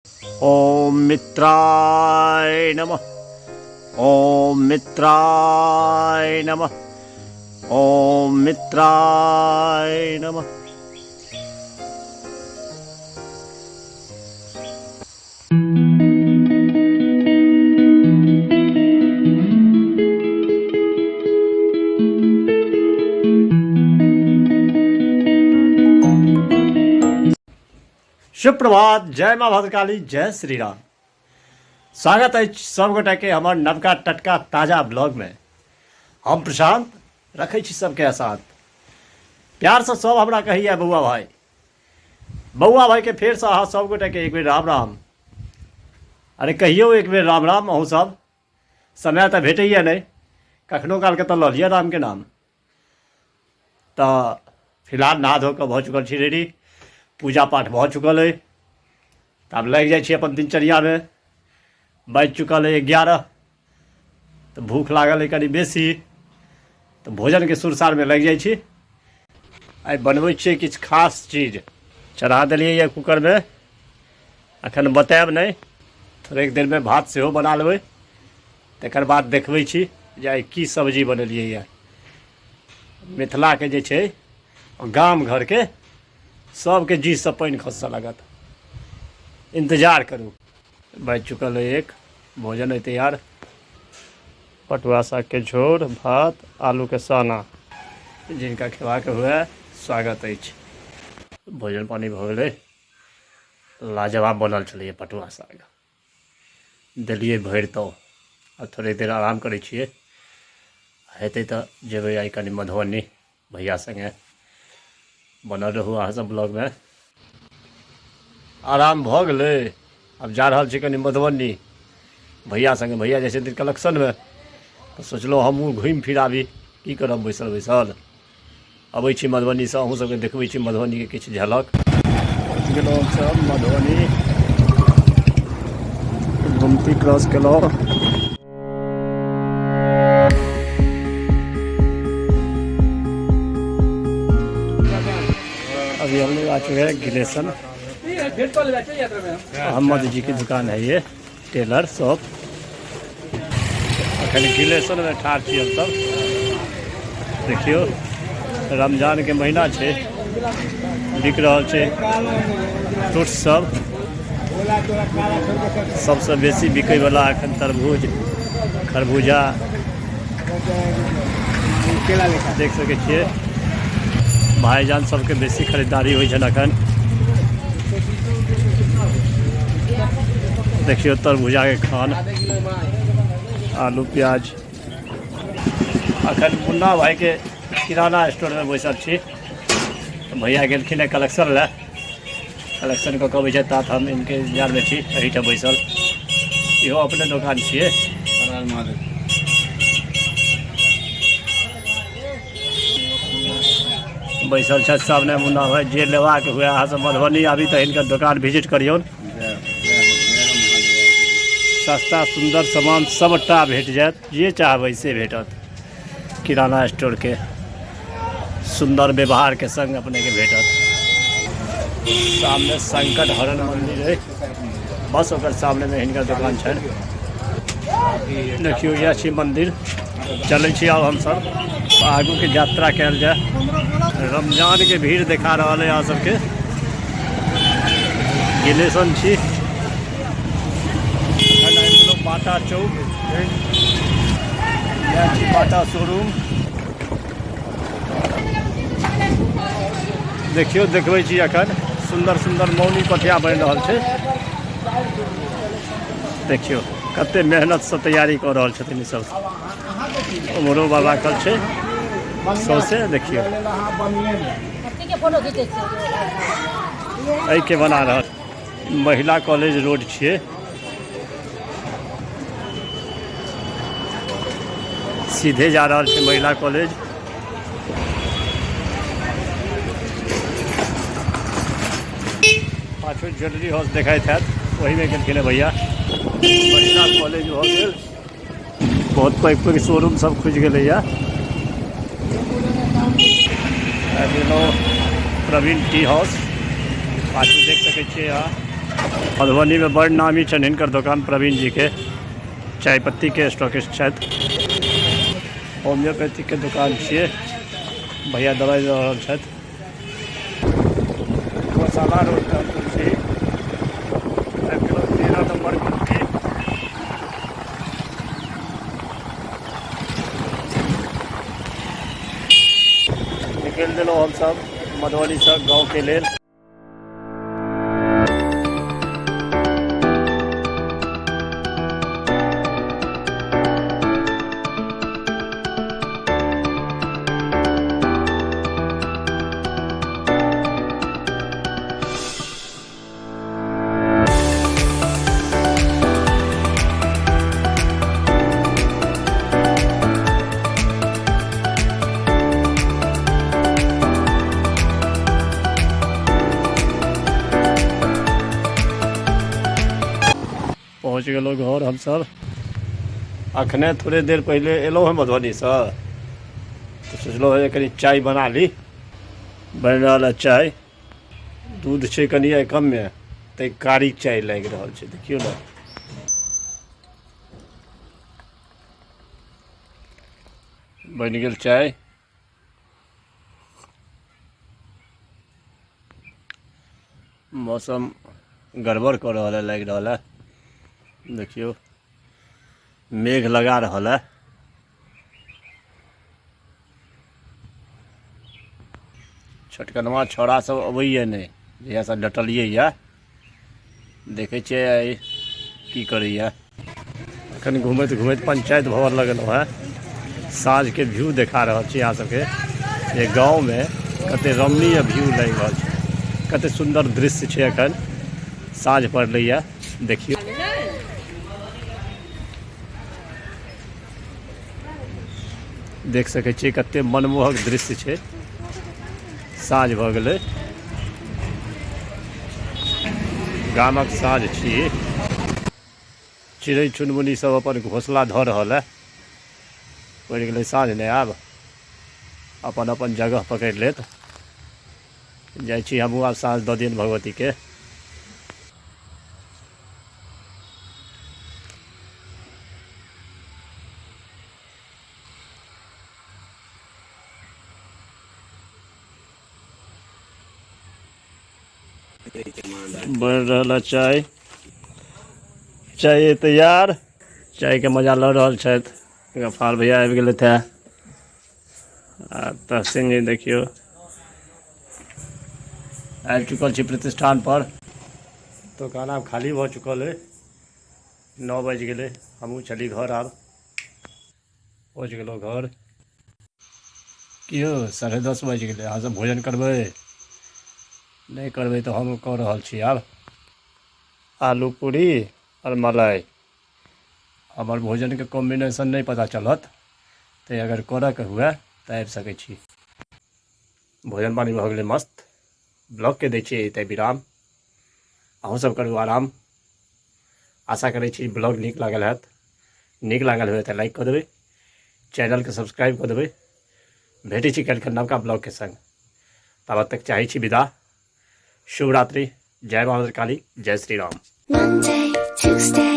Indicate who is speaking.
Speaker 1: ओम मित्राय नमः, ओम मित्राय नमः, ओम मित्राय नमः। सुप्रभात, जय माँ भद्रकाली, जय श्री राम। स्वागत अछि सब गोटा के हमर नवका टटका ताजा ब्लॉग में। हम प्रशांत रखै छी सबके अशांत। प्यार से सब हमरा कहैया बौआ भाई। बौआ भाई के फेर से अहाँ सब गोटा के एक बेर राम राम। अरे कहियो एक बेर राम राम। अहूँ सब समय तऽ भेटैया नहि, कखनो कालके तऽ लऽ लिअ राम के नाम। तऽ फिलहाल नहा धो कऽ भऽ चुकल छी रेडी, पूजा पाठ भऽ चुकल अइ, तऽ आब लागि जाइ छी अपन दिनचर्यामे। बाजि चुकल अइ 11, तऽ भूख लागल अइ कनि बेसी, तऽ भोजनके सुरसारमे लागि जाइ छी। आइ बनबै छियै किछु खास चीज। चढ़ा देलियै यऽ कुकरमे, अखन बतायब नहि, थोड़ेक देरमे भात सेहो बना लेबै, तकर बाद देखबै छी जे आइ की सब्जी बनेलियै यऽ। मिथिलाके जे छै गाम घरके सबके जीहसँ पानि खसऽ लागत, इंतजार करू। बाजि चुकल अइ 1, भोजन अइ तैयार। पटुआ सागके झोर, भात, आलूके साना। जिनका खेबाक हुए स्वागत अछि। भोजन पानि भऽ गेलै, लाजवाब बनल छलैए पटुआ साग। देलियै भरि तो आब थोड़े देर आराम करै छियै, हेतै तऽ जेबै आइ कनि मधुबनी भैया संगे। बनल रहू अहाँ सब ब्लॉगमे। आराम भऽ गेलै, आब जा रहल छी कनि मधुबनी भैया संगे। भैया जाइ छथिन कलेक्शनमे, तऽ सोचलहुँ हमहूँ घुमि फिर आबी, की करब बैसल बैसल। अबै छी मधुबनीसँ, अहूँ सबके देखबै छी मधुबनीके किछु झलक। पहुँच गेलहुँ हमसब मधुबनी, गुमती क्रॉस केलहुँ। अभी हम लोग आ चुके हैं गिलेसन। अहमद जी की दुकान है ये, टेलर शॉप। अखन गिलेसन में ठाढ़ छी हमसब। देखियौ रमजान के महीना छै, बिक रहल छै फ्रूट सब। सबसँ बेसी बिकै वाला अखन तरबूज, खरबूजा देख सकै छियै। भाईजान सबके बेसी खरीदारी होइ छनि अखन। देखियौ तरबूजाके खान, आलू प्याज। अखन मुन्ना भाईके किराना स्टोरमे बैसल छी। भैया गेलखिन हँ कलेक्शन लए, कलेक्शन कऽ कऽ अबै छथि तात हम इनके इंतजारमे छी एहिठाम बैसल। इहो अपने दोकान छियै। बैसल छथि सामने मुन्ना भाई। जे लेबाक हुए अहाँ सब मधुबनी आबी तऽ हिनकर दोकान विजिट करियौन। सस्ता सुन्दर सामान सबटा भेट जायत, जे चाहबै से भेटत। किराना स्टोरके सुन्दर व्यवहारके संग अपनेके भेटत। सामने संकट हरण मंदिर है, बस ओकर सामनेमे हिनकर दोकान छनि। देखियौ इएह छी मंदिर। चलै छी आब हमसब आगूके यात्रा कयल जाय। रमजानके भीड़ देखा रहल है अहाँ सबके। गिलेशन छी, एखन आबि गेलहुँ बाटा चौक। इएह छी बाटा शोरूम। देखियौ देखबै छी एखन सुन्दर सुन्दर मौनी पथिया बनि रहल छै। देखियौ कते मेहनतसँ तैयारी कऽ रहल छथिन ई सब। उम्हरो बाबा राखल छै सौंसे। देखियौ एहिके बना रहल महिला कॉलेज रोड छियै। सीधे जा रहल छै महिला कॉलेज। पाछू ज्वेलरी हाउस देखाइत हैत, ओहिमे गेलखिन हेँ भैया। महिला कॉलेज भऽ गेल। बहुत पैघ पैघ शोरूम सब खुजि गेलैए। आबि गेलहुँ प्रवीण टी हाउस, पाछू देख सकै छियै अहाँ। मधुबनीमे बड़ नामी छनि हिनकर दोकान प्रवीण जीके चाय पत्तीके स्टॉकिस्ट छथि। होम्योपैथिकके दोकान छियै, भैया दवाइ दऽ रहल छथि। गौशाला रोड पर हम छी, आबि गेलहुँ 13 नंबर गुमती। निकलि देलहुँ हमसभ मधुबनीसँ गाँवके लेल। पहुँच गेलहुँ घर हमसब। अखने थोड़े देर पहिले एलहुँ हँ मधुबनीसँ, तऽ सोचलहुँ हँ कनि चाय बना ली। बनि रहल है चाय, दूध छै कनि आइ कममे, तै कारी चाय लागि रहल छै। देखियौ ने, बनि गेल चाय। मौसम गड़बड़ कऽ रहल है, लागि रहल है। देखियौ, मेघ लगा रहल है। छोटकनवा छौड़ा सब अबैए नहि, जहियासँ डटलियै यऽ। देखै छियै आइ की करैए। एखन घुमैत घुमैत पंचायत भवन लग एलहुँ हेँ। साँझके व्यू देखा रहल छी अहाँ सबके जे गाँवमे कते रमणीय व्यू लागि रहल छै, कते सुन्दर दृश्य छै। एखन साँझ पड़लैए, देखियौ। देख सकै छियै कते मनमोहक दृश्य छै। साँझ भऽ गेलै, गामक साँझ छी। चिड़ै चुनमुनी सब अपन घोसला धऽ रहल है। पड़ि गेलै साँझ नहि, आब अपन अपन जगह पकड़ि लेत। जाइ छी हमहूँ आब साँझ दऽ दियनि भगवतीके। बनि रहल है चाय, चाय तैयार। चायके मजा लऽ रहल छथि। गफार भैया आबि गेलथि हे आ तहसीन जी देखियौ आबि चुकल छी प्रतिष्ठान पर। दोकान आब खाली भऽ चुकल अइ, 9 बाजि गेलै। हमहूँ चली घर, आब पहुँच गेलहुँ घर। की यौ, 10:30 बाजि गेलै, अहाँसभ भोजन करबै नहि करबै? तऽ हम कऽ रहल छी आब आलू पूरी आओर मलाई। हमर भोजनके कॉम्बिनेशन नहि पता चलत, तऽ अगर करऽके हुए तऽ आबि सकै छी। भोजन पानि भऽ गेलै मस्त। ब्लॉगके दै छियै एतऽ विराम। अहूँसभ करू आराम। आशा करै छी ब्लॉग नीक लागल हैत। नीक लागल हुए तऽ लाइक कऽ देबै, चैनलके सब्सक्राइब कऽ देबै। भेटै छी काल्हिखन नवका ब्लॉगके संग, ताबत तक चाहै छी विदा। शुभ रात्रि, जय माँ काली, जय श्री राम। Monday, Tuesday.